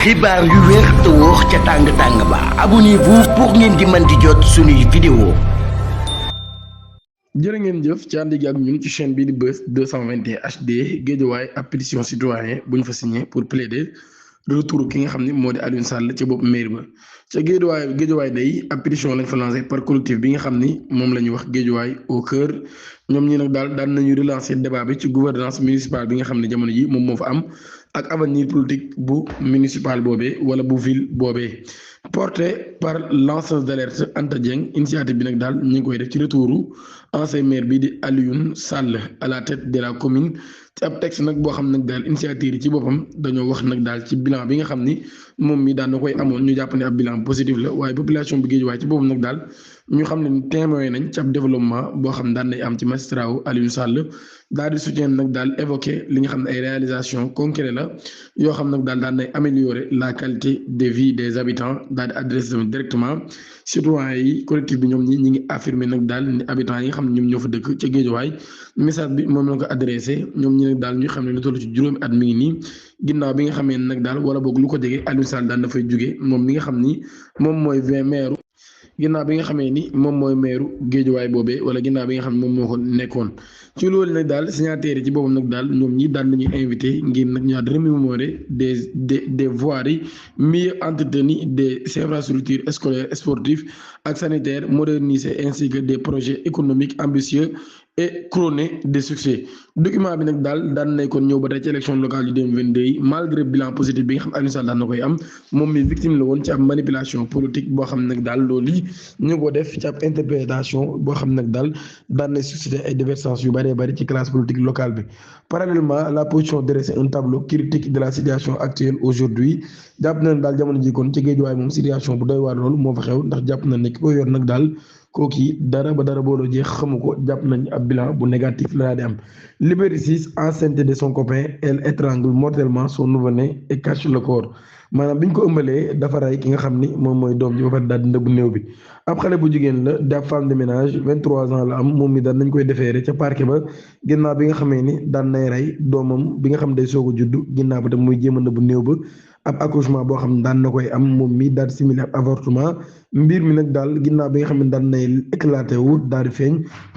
xibaar yu wér te wóor ca tàng ba abonnez-vous pour ngeen di mën di jot suñuy vidéo. jërë ngeen jëf ci ànd gi ak ñun ci chaîne bii di Buzz 221 HD Guédiawaye ab pétition citoyen bu ñu fa signé pour plaider retour ki nga xam ne moo di Aliou Sall ci bopp mairie ba ca Guédiawaye day ab pétition lañ fa lancé par collectif bi nga xam ni moom la ñuy wax Guédiawaye au cœur ñoom ñi nag daal daan nañu relancer débat bi ci gouvernance municipale bi nga xam ne jamono ji moom moo fa am ak avenir politique bu municipal boobee wala bu ville boobee porté par lanceuse d'alerte Anta Dieng initiative bi nag daal ñu ngi koy def ci retouru ancien maire bi di Aliou Sall à la tête de la commune ci ab texte nag boo xam nag daal initiative yi ci boppam dañoo wax nag daal ci bilan bi nga xam ni moom mi daan na koy amoon ñu jàpp ne ab bilan positif la waaye population bi Guédiawaye ci boppam nag daal ñu xam ne témoin nañ ci ab développement boo xam daan nay am ci magistrat wu Aliou Sall daal di soutien nag daal évoqué li nga xam ne ay réalisation concrète la yoo xam nag daal daan nay améliorer la qualité de vie des habitants daal di adressé directement citoyens yi collectif bi ñoom ñi ngi affirmer nag daal ni habitants yi nga xam ne ñoom ñoo fa dëkk ca Guédiawaye message bi moom la ko adressé ñoom ñi nag daal ñu xam ne lu toll ci juróomi at mi ngi nii ginnaaw bi nga xamee nag daal wala boog lu ko jege Aliou Sall daan dafay jóge moom mi nga xam ni moom mooy maire ginnaaw bi nga xamee ni moom mooy maire Guédiawaye boobee wala ginnaaw bi nga xam ne moom moo ko nekkoon ci loolu nag daal signataires yi ci boppam nag daal ñoom ñi daan nañuy invité ngir nag ñu remémorer des voiries mieux entretenues des infrastructures scolaires sportives ak sanitaires modernisées ainsi que des projets économiques ambitieux et couronnés de succès document bi nag daal daan nay kon ñëw ba tey ci élection locale yu 2022 yi malgré bilan positif bi nga xam Aliou Sall daan na koy am moom mi victime la woon ci ab manipulation politique boo xam nag daal loolu yi ñu ko def ci ab interprétation boo xam nag daal daan nay susciter ay divergences yu bëree bëri ci classe politique locale bi. Parallèlement la position dresse un tableau critique de la situation actuelle aujourd'hui jàpp na ne daal jamono ji kon ci Guédiawaye moom situation bu doy waar loolu moo fa xew ndax jàpp na ne ki ko yor nag daal kooki dara ba dara booloo jeex xamu ko jàpp nañ ab bilan bu négatif la daa di am. Liberté 6 enceinte de son copain elle étrangle mortellement son nouveau-né et cache le corps maanaam bi ñu ko ëmbalee dafa rey ki nga xam ni moom mooy doom ji ba pare daal di ndëbb néew bi ab xale bu jigéen la di ab femme de ménage 23 ans la am moom mi daan nañ koy defeere ca parquet ba ginnaaw bi nga xamee ni daan nay rey doomam bi nga xam day soog a juddu ginnaaw ba tam muy jéem a ndëbb néew ba ab accouchement boo xam ne daan na koy am moom mi daal di simili ab avortement mbir mi nag daal ginnaaw bi nga xam ne daan nay éclaté wu daal di feeñ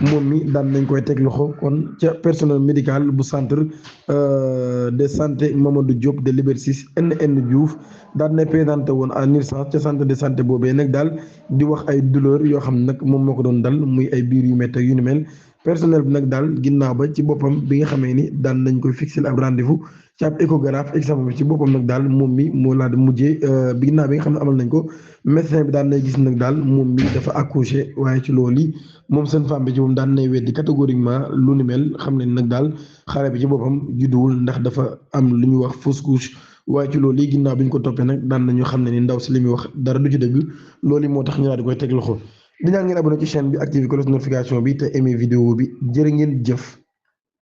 moom mi daan nañ koy teg loxo kon ca personnel médical bu centre de santé Mamadou Diop de Liberté 6 NN Diouf daan nay présenté woon en urgence ca centre de santé boobee nag daal di wax ay douleur yoo xam nag moom moo ko doon dal muy ay biir yu métti yu ni mel personnel bi nag daal ginnaaw ba ci boppam bi nga xamee ni daan nañ koy fixer ab rendez-vous ci ab échographe examen bi ci boppam nag daal moom mi moo laa di mujjee bi ginnaaw bi nga xam ne amal nañ ko médecin bi daan nay gis nag daal moom mi dafa accouché waaye ci loolu yi moom seen femme bi ci moom daan nay weddi catégoriquement lu ni mel xam ne nag daal xale bi ci boppam judduwul ndax dafa am lu ñuy wax fausse couche waaye ci loolu yi ginnaaw bi ñu ko toppee nag daan nañu xam ne ni ndaw si li muy wax dara du ci dëgg loolu moo tax ñu daal di koy teg loxo di ñaan ngeen abonné ci chaîne bi activé cloche notification bi te aimé vidéo bi jërë ngeen jëf